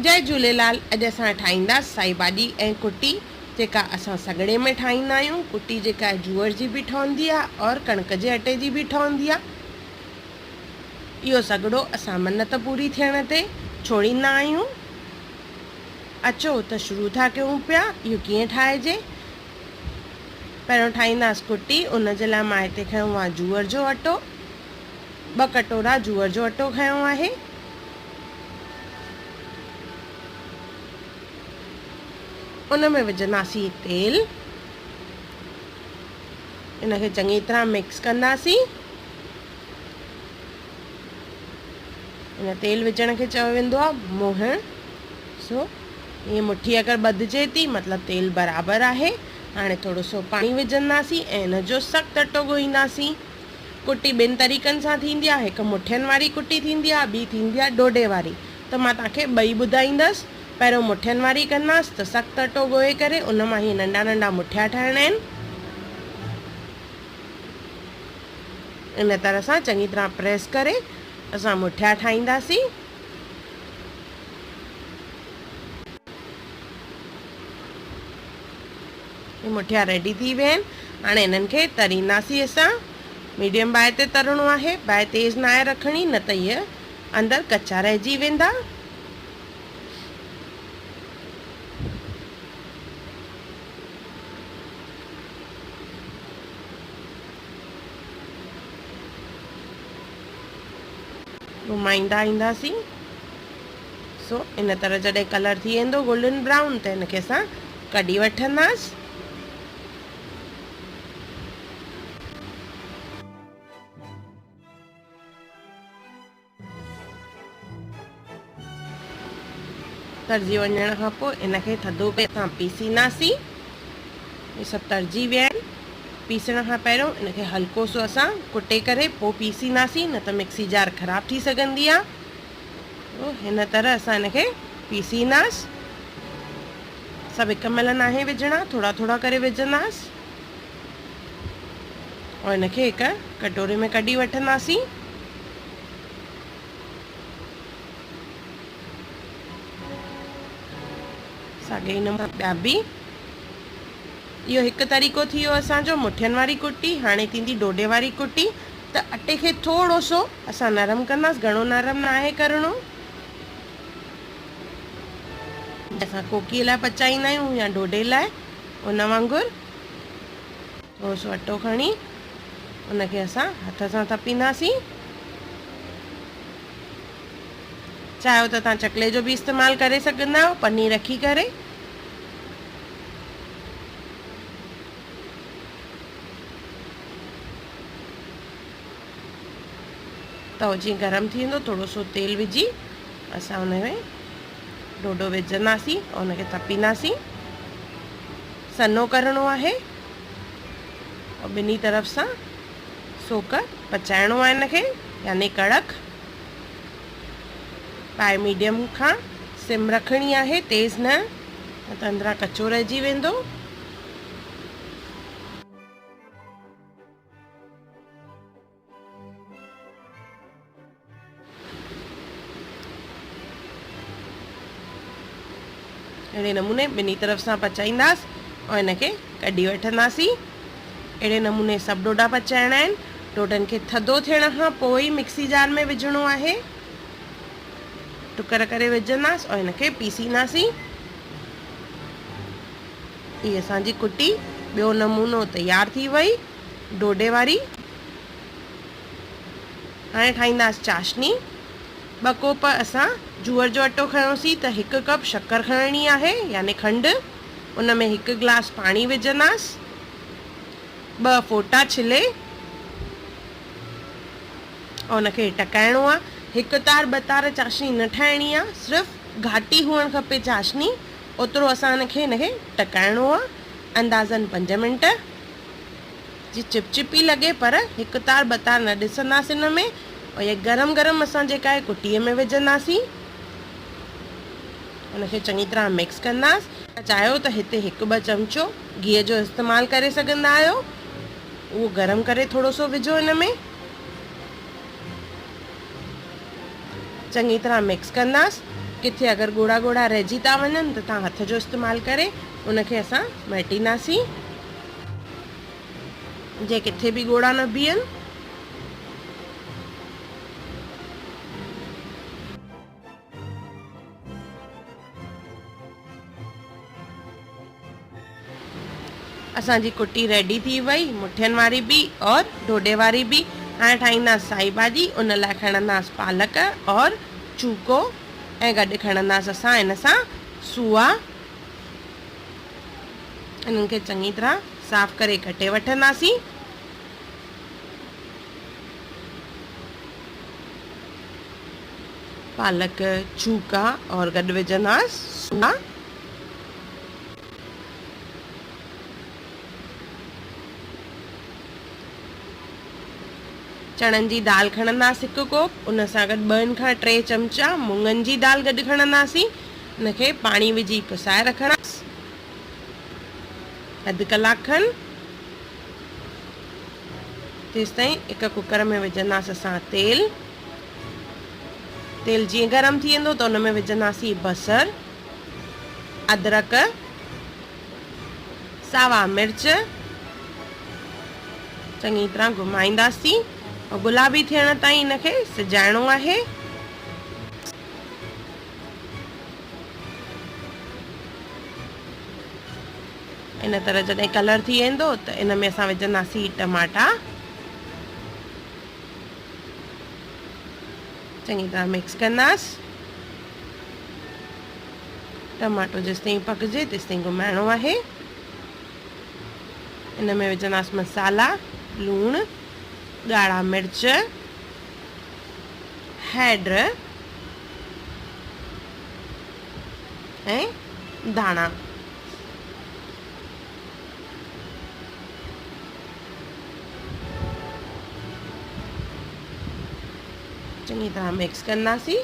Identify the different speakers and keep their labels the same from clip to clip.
Speaker 1: جئي جهوليلال اڄ اسان ٺاهينداس سائي ڀاڄي ۽ ڪٽي جيڪا اسان سڳڙي ۾ ٺاهيندا آهيون ڪٽي جيڪا جوئر جي به ٺهندي آهي اور ڪڻڪ جي اٽي جي به ٺهندي آهي اهو سڳڙو اسان منت پوري ٿيڻ تي ڇوڙيندا آهيون اچو ته شروع ٿا ڪيون پيا اهو ڪيئن ٺاهجي پهريون ٺاهينداس ڪٽي ان جي لاء مان هتي کنيو آهي جوئر جو اٽو ٻه ڪٽورا جوئر جو اٽو کنيو آهي. ان ۾ وجهنداسين تيل. ان کي چڱي طرح مڪس ڪنداسين. ان تيل وجهڻ کي چيو ويندو آهي موهڻ. سو ائين مٺي اگر ٻڌجي ٿي مطلب تيل برابر آهي. هاڻي ٿورو سو پاڻي وجهنداسين ۽ ان جو سخت اٽو ڳوهينداسين. ڪٽي ٻن طريقن سان ٿيندي آهي، هڪ مٺين واري ڪٽي ٿيندي آهي، ٻي ٿيندي آهي ڏوڍي واري. ته مان توهان کي ٻئي ٻڌائيندس. پهريون مٺين واري ڪنداس ته سخت اٽو ڳوهي ڪري ان مان هيئن ننڍا ننڍا مٺيا ٺاهڻا آهن. ان طرح سان چڱي طرح پريس ڪري اسان مٺيا ٺاهينداسين. هي مٺيا ريڊي ٿي ويا آهن. هاڻي انهن کي ترينداسين اسان. ميڊيم باهه تي ترڻو آهي. باهه تيز ناهي رکڻي نه ته اهي اندر ڪچا رهجي ويندا. گهمائيندا اينداسين. سو ان طرح جڏهن ڪلر ٿي ويندو گولڊن برائون ته ان کي اسان ڪڍي وٺنداس. ترجي وڃڻ کان پوء ان کي ٿڌو ڪري اسان پيسينداسين. هي سڀ ترجي ويا آهن. پيسڻ کان پهريون ان کي هلڪو سو اسان ڪٽي ڪري پوء پيسينداسين نه ته مڪسي جار خراب ٿي سگهندي آهي. هن طرح اسان ان کي پيسينداس. سڀ هڪ مهل ناهي وجهڻا، ٿورا ٿورا ڪري وجهنداس. ۽ ان کي هڪ ڪٽوري ۾ ڪڍي وٺنداسين. ساڳئي نموني ٻيا به. اهو هڪ طريقو ٿي ويو اسان جو مٺين واري ڪٽي. هاڻي ٿيندي ڏوڍي واري ڪٽي. ته اٽي کي ٿورو سو اسان نرم ڪنداس، گهڻو نرم ناهي ڪرڻو. اسان ڪوڪيء لاء پچائيندا آهيون يا ڍوڍي لاء ان وانگر ٿورو سو اٽو کڻي ان کي اسان هٿ سان ٿپينداسين. چاهيو ته توهان چڪلي جو به استعمال ڪري سگهندا آهيو پني رکي ڪري. تئو جيئن گرم ٿي ويندو ٿورو سو تيل وجهي اسان ان ۾ ڍوڍو وجهنداسين ۽ ان کي ٿپينداسين. سنهو ڪرڻو آهي ۽ ٻنهي طرف سان سوڪ پچائڻو آهي ان کي يعني ڪڙڪ. باهه ميڊيم کان سم رکڻي آهي تيز نه، نه ته اندران ڪچو رهجي ويندو. اهڙي نموني ٻنهي طرف سان پچائينداس ۽ ان کي ڪڍي وٺنداسين. اهڙي نموني سڀ ڍوڍا پچائڻا آهن. ڍوڍن کي ٿڌو ٿيڻ کان پوء ئي مڪسي جار ۾ وجهڻو آهي. ٽڪر ڪري وجهنداس ۽ ان کي پيسينداسين. هي اسان جي ڪٽي ٻيو نمونو تيار ٿي وئي ڍوڍي واري. هاڻي ٺاهينداس چاشني. ٻه ڪوپ اسان جوئر جو اٽو کنيوسين ته هڪ ڪپ شڪر کڻڻي آهي يعني کنڊ. ان ۾ هڪ گلاس پاڻي وجهنداس. ٻه ڦوٽا ڇلي ۽ ان کي ٽڪائڻو آهي. هڪ تار ٻه تار چاشني نه ٺاهڻي آهي صرف گهاٽي هئڻ کپي چاشني. اوترو اسان ان کي ان کي ٽڪائڻو آ اندازن پنج منٽ جي چپ چپي لڳي پر هڪ تار ٻه تار نه ڏسنداسين ان ۾ ۽ هي گرم گرم اسان جيڪا آهي ڪٽيء ۾ وجهنداسين ان کي چڱي طرح مڪس ڪنداس. چاهيو ته هتي هڪ ٻه چمچو گيهه جو استعمال ڪري سگهندا آهيو اهو گرم ڪري ٿورو سو وجهو ان ۾. چڱي طرح مڪس ڪنداس. ڪٿي اگر ڳوڙها ڳوڙها رهجي ٿا وڃن ته توهان هٿ جو استعمال ڪري ان کي اسان مهٽينداسين جي ڪٿي به ڳوڙها نه بيهن. اسان جي ڪٽي ريڊي ٿي وئي مٺين واري به اور ڍوڍي واري به. هاڻي ٺاهينداس سائي ڀاڄي ان لاء کڻنداس پالڪ اور چوڪو ۽ گڏ کڻنداس اسان ان سان سوئا. انهن کي چڱي طرح صاف ڪري ڪٽي وٺنداسين. پالڪ، چوڪا اور گڏ وجهنداس سوئا. چڻن جي دال کڻنداس هڪ ڪوپ، ان سان گڏ ٻن کان ٽي چمچا مڱن جي دال گڏ کڻنداسين. ان کي پاڻي وجهي پسائي رکنداس اڌ ڪلاڪ کن. تيستائين هڪ ڪوڪر ۾ وجهنداس اسان تيل. تيل جيئن گرم ٿي ويندو ته ان ۾ وجهنداسين بصر، ادرڪ، ساوا مرچ چڱي طرح گهمائينداسين ۽ گلابي ٿيڻ تائين ان کي سجائڻو آهي. ان طرح جڏهن ڪلر ٿي ويندو ته ان ۾ اسان وجهنداسين ٽماٽا. چڱي طرح مڪس ڪنداس. ٽماٽو جيستائين پڪجي تيستائين گهمائڻو آهي. ان ۾ وجهنداس مصالحا، لوڻ، ڳاڙها مرچ، هيڊ ۽ ڌاڻا. چڱي طرح مڪس ڪنداسين.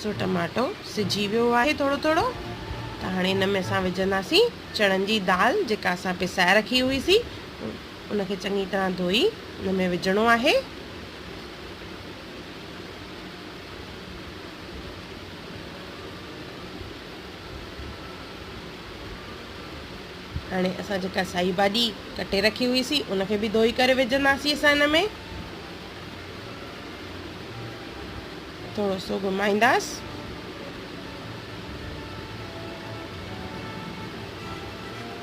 Speaker 1: سو ٽماٽو سجي ويو آهي ٿورو ٿورو ته هاڻي ان ۾ اسان وجهنداسين چڻن جي دال جيڪا اسان پسائي رکي هئي سي ان کي چڱي طرح ڌوئي ان ۾ وجهڻو آهي. هاڻي اسان جيڪا سائي ڀاڄي ڪٽي رکي هئي سي ان کي به ڌوئي ڪري وجهنداسين اسان ان ۾ ٿورو سو گهمائينداس.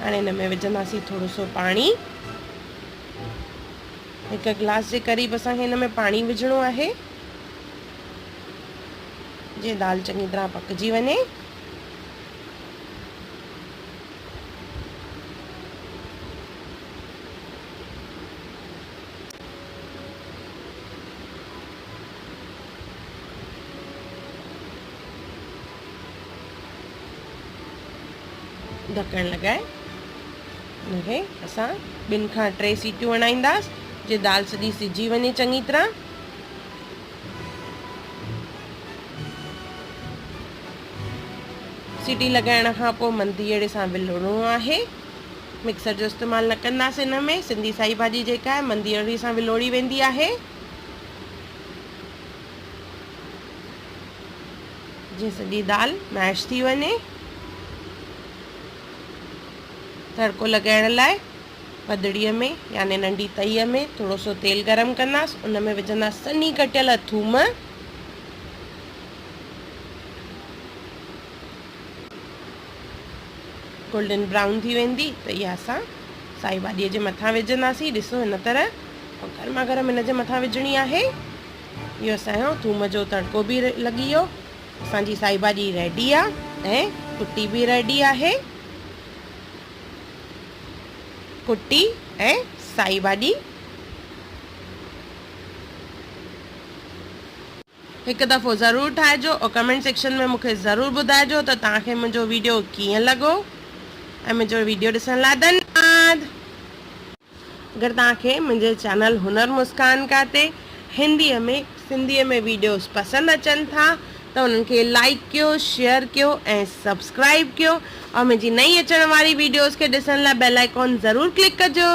Speaker 1: هاڻي ان ۾ وجهنداسين ٿورو سو پاڻي. هڪ گلاس جي قريب اسان کي ان ۾ پاڻي وجهڻو آهي جيئن دال چڱي طرح پڪجي وڃي. ڍڪڻ لڳائي ان کي اسان ٻن کان ٽي سيٽيون هڻائينداس جي دال سڄي سجي وڃي چڱي طرح. سيٽي لڳائڻ کان پوء منڌيئڙي سان ولوڙڻو آهي. مڪسر جو استعمال نه ڪنداسين ان ۾ سنڌي سائي ڀاڄي جيڪا آهي منڌيئڙي سان ولوڙي ويندي آهي. جيئن سڄي دال ميش ٿي وڃي. تڙڪو لڳائڻ لاء پدڙيء ۾ يعني ننڍي تئيء ۾ ٿورو سو تيل گرم ڪنداس ان ۾ وجهنداس سنهي ڪٽيل ٿوم. گولڊن برائون ٿي ويندي ته اها اسان سائي ڀاڄيء جي مٿان وجهنداسين. ڏسو هن طرح گرما گرم هن جي مٿان وجهڻي آهي. اهو اسان جو ٿوم جو تڙڪو به لڳي ويو. اسان جي سائي ڀاڄي ريڊي آ ۽ ڪٽي به ريڊي آهي. ڪٽي ۽ سائي ڀاڄي. هڪ دفعو ضرور ٺاهجو اور ڪمينٽ سيڪشن ۾ مونکي ضرور ٻڌائجو ته توهان کي منهنجو ويڊيو ڪيئن لڳو ۽ منهنجو ويڊيو ڏسڻ لاء ڌنيواد. اگر توهان کي منهنجي چينل هنر مسڪان ڪا تي هندي ۾ سنڌي ۾ ويڊيوز پسند اچن ٿا ته انهن کي لائيڪ ڪيو شيئر ڪيو ۽ سبسڪرائيب ڪيو اور منهنجي نئين اچڻ واري ويڊيوز کي ڏسڻ لاء بيل آئيڪون ضرور ڪلڪ ڪجو.